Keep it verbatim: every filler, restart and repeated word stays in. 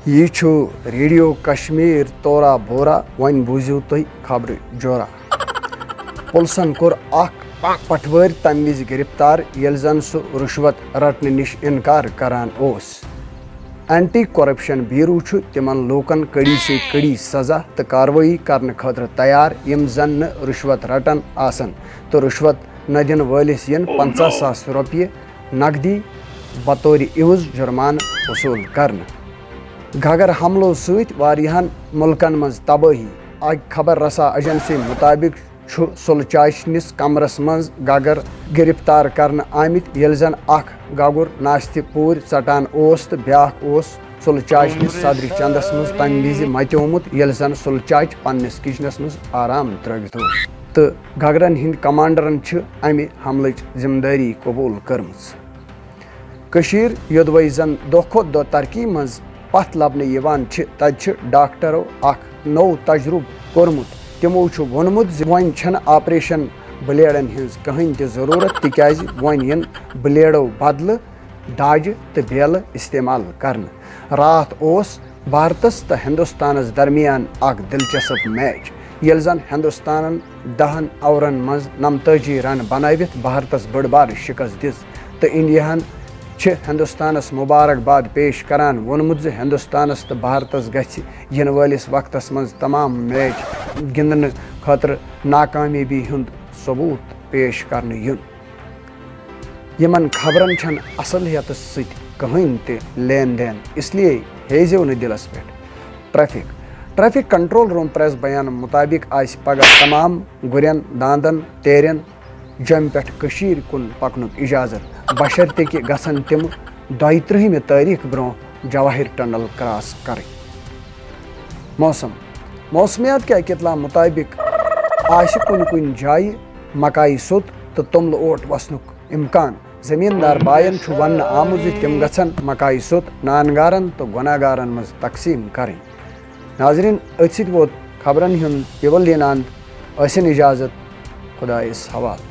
یہِ چھُ ریڈیو کشمیر تورا بورا، وۄنۍ بوٗزِو تُہۍ خبرٕ جورا۔ پُلسن کوٚر اکھ پٹھوٲرۍ تَمہِ وِزِ گِرفتار، ییٚلہِ زَن سُہ رُشوت رٹنہٕ نِش اِنکار کران اوس۔ اینٹی کرپشن بیورو چھُ تِمَن لوٗکَن کڑی سے کڑی سزا تہٕ کاروٲیی کرنہٕ خٲطرٕ تیار، یِم زَن نہٕ رُشوت رٹان آسَن تہٕ رُشوت نہ دِنہٕ وٲلِس یِن پنٛژاہ ساس رۄپیہِ نقدی بطور عوض جرمانہٕ وصوٗل کرنہٕ۔ گگر حملو سۭتۍ واریاہن مُلکن منٛز تبٲہی۔ اکہِ خبر رساں ایجنسی مُطٲبِق چھُ سُلہٕ چاچنِس کمرس منٛز گگر گرفتار کرنہٕ آمٕتۍ، ییٚلہِ زن اکھ گگر ناشتہٕ پوٗرۍ ژٹان اوس تہٕ بیٛاکھ اوس سُلہٕ چاچنِس صدرِ چندس منٛز تمہِ وِزِ متیومُت، ییٚلہِ زن سُلہٕ چاچ پننِس کچنس منٛز آرام ترٲوِتھ اوس۔ تہٕ گگرن ہٕنٛدۍ کمانڈرن چھِ امہِ حملٕچ ذمہٕ دٲری قبول کٔرمٕژ۔ کٔشیٖر، یوٚدوَے زَن دۄہ کھۄتہٕ دۄہ ترقی منٛز پتھ لبنہٕ یِوان چھِ، تَتہِ چھِ ڈاکٹرو اکھ نوٚو تجرُبہٕ کوٚرمُت۔ تِمو چھُ ووٚنمُت زِ وۄنۍ چھَنہٕ آپریشن بلیڈن ہٕنٛز کٕہٕنۍ تہِ ضروٗرت، تِکیازِ وۄنۍ یِن بلیڈو بدلہٕ داجہِ تہٕ بیلہٕ استعمال کرنہٕ۔ راتھ اوس بھارتس تہٕ ہندوستانس درمیان اکھ دلچسپ میچ، ییٚلہِ زن ہندوستانن دَہن اوورن منٛز نَمتٲجی رن بنٲوِتھ بھارتس بٔڑ بار شکست دِژ تہٕ انڈیاہن چھِ ہندوستانس مبارک باد پیش کران ووٚنمُت زِ ہندوستانس تہٕ بھارتس گژھِ یِنہٕ وٲلِس وقتس منٛز تمام میچ گِنٛدنہٕ خٲطرٕ ناکامیٲبی ہُنٛد ثبوت پیش کرنہٕ یُن۔ یِمن خبرن چھنہٕ اصلیتس سۭتۍ کٕہٕنۍ تہِ لین دین، اس لیے ہیزیو نہٕ دِلس پٮ۪ٹھ۔ Traffic. Traffic control room press بیان مطابق آسہِ پگہہ تمام گُرٮ۪ن، داندن، تیرٮ۪ن جوٚمہِ پٮ۪ٹھ کٔشیٖرِ کُن پکنُک اجازت، بشرطیکہِ گژھن تِم دۄیہِ ترٕٛہمہِ تٲریخ برونٛہہ جواہر ٹنل کراس کرٕنۍ۔ موسم۔ موسمیات کہِ اطلاع مطابق آسہِ کُنہِ کُنہِ جایہِ مکائی سوٚت تہٕ توٚملہٕ اوٹ وسنُک امکان۔ زمیٖندار باین چھُ وننہٕ آمُت زِ تِم گژھن مکائی سوٚت نانگارن تہٕ گۄناگارن منٛز تقسیٖم کرٕنۍ۔ ناظرین، أتھۍ سۭتۍ ووت خبرن ہُنٛد یہِ ولین اند۔ ٲسِن اجازت، خدایس حوالہٕ۔